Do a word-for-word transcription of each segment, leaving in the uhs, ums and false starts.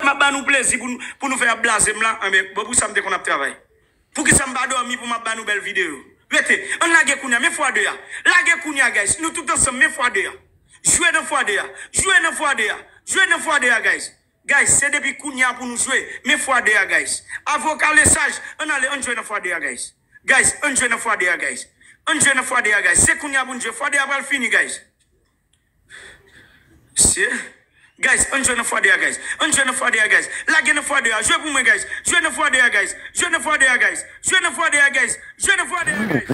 M ap ba nou plezi pou nou, pou nou fè y ap blaze m la. Anben, bon, pou sa m te konn ap travay. Poukisa m pa dòmi pou m ap ba nou bèl videyo? Rete, ann lage kounye a, men fwa de a. Lage kounye a, guys. Nou tout ansanm, men fwa de a. Jwe nan fwa de a. Jwe nan fwa de a. Jwe nan fwa de a, guys. Guys, se depi kounye a pou nou jwe. Men fwa de a, guys. Avoka Lesaj, ann ale, ann jwe nan fwa de a, guys. Guys, ann jwe nan fwa de a, guys. Ann jwe nan fwa de a, guys. Se kounye a pou n jwe. Fwa de a pral fini, guys. Se, guys, ann jwe nan fwa de a, guys. Ann jwe nan fwa de a, guys. Lage nan fwa de a. Jwe pou mwen, guys. Jwe nan fwa de a, guys. Jwe nan fwa de a, guys. Jwe nan fwa de a, guys. Jwe nan fwa de a, guys.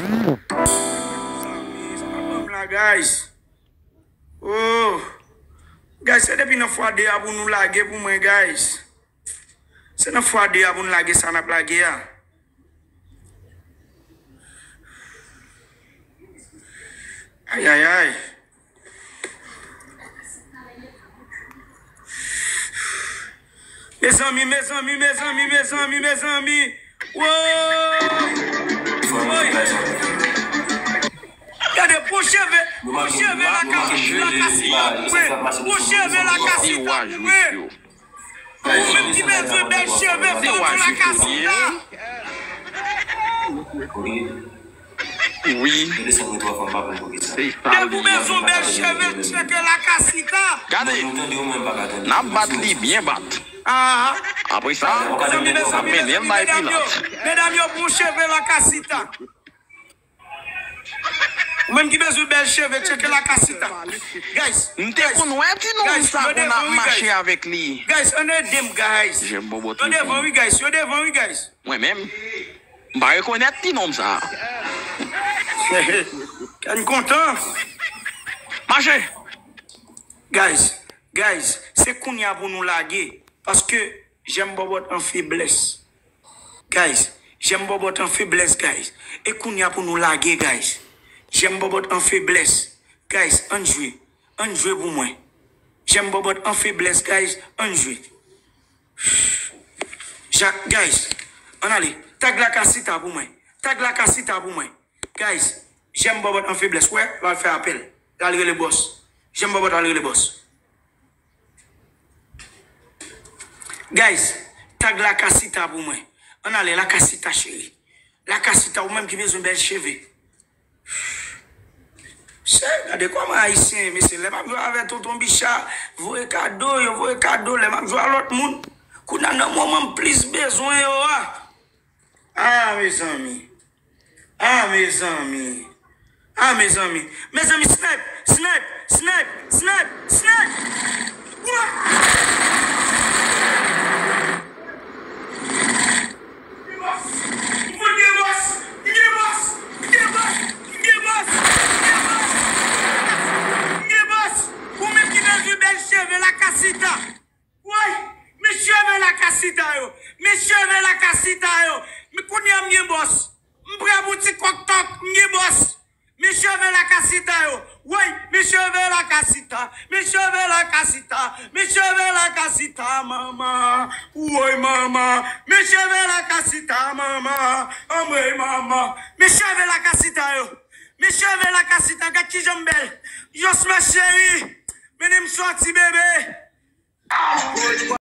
Mezanmi, sa pa bon la, guys. Oh. Guys, se depi nan fwa de a pou nou lage pou mwen, guys. Se nan fwa de a pou n lage sa n ap lage a. Ayayay. Mezanmi, mezanmi, mezanmi, mezanmi, mezanmi. Woy! Woy! Gade, bon cheve, bon cheve lakasita pou mwen. Bon cheve lakasita pou mwen. Ou menm ki bezwen bèl cheve, fè yon lakasita. Wi. Depi w bezwen bèl cheve, tcheke lakasita. Gade, n ap bat li byen bat. Aha. Apre sa, n ap mennen l bay Pilat. Medam yo, bon cheve lakasita. Ou menm ki bezwen bèl cheve, tcheke lakasita. Guys, m te konn wè ti nonm sa pou n ap mache avèk li. Guys, ann ede m, guys. Yo devan wi, guys. Yo devan wi, guys. Mwen menm, m pa rekonèt ti nonm sa. Kè n kontan. Mache. Guys, guys, se kounye a pou nou lage. Paske Jèm bòbòt an feblès. Guys, jèm bòbòt an feblès, guys. E kounye a pou nou lage, guys. Jèm bòbòt an feblès. Guys, ann jwe. Ann jwe pou mwen. Jèm bòbòt an feblès, guys. Ann jwe. Jak, guys, ann ale. Tag lakasita pou mwen. Tag lakasita pou mwen. Guys, jèm bòbòt an feblès. Wè, l al fè apèl. L al rele bòs. Jèm bòbòt al rele bòs. Guys, tag lakasita pou mwen. Ann ale, lakasita cheri. Lakasita, ou menm ki bezwen bèl cheve. Se, gade kòman ayisyen ye, mesye. Lè m ap jwe avè tonton Bicha, voye kado, yo voye kado. Lè m ap jwe a lòt moun, kounye a nan moman m plis bezwen yo a. Ah, mezanmi. Ah, mezanmi. Ah, mezanmi. Mezanmi, snipe, snipe, snipe, snipe, snipe. Wa! Gen bòs! M fout gen bòs! M gen bòs! M gen bòs! M gen bòs! M gen bòs! M gen bòs! Ou menm ki bezwen bèl cheve lakasita. Woy! Men cheve lakasita yo! Men cheve lakasita yo! Men kounye a m gen bòs! M prè pou ti kòk tòk! M gen bòs! Men cheve lakasita yo! Woy! Men cheve lakasita! Men cheve lakasita! Men cheve lakasita, manman! Woy, manman! Men cheve lakasita, manman! Anmwey, manman! Men cheve lakasita yo! Men cheve lakasita, gad kijan m bèl! Josma cheri! Mennen m sòti, bebe!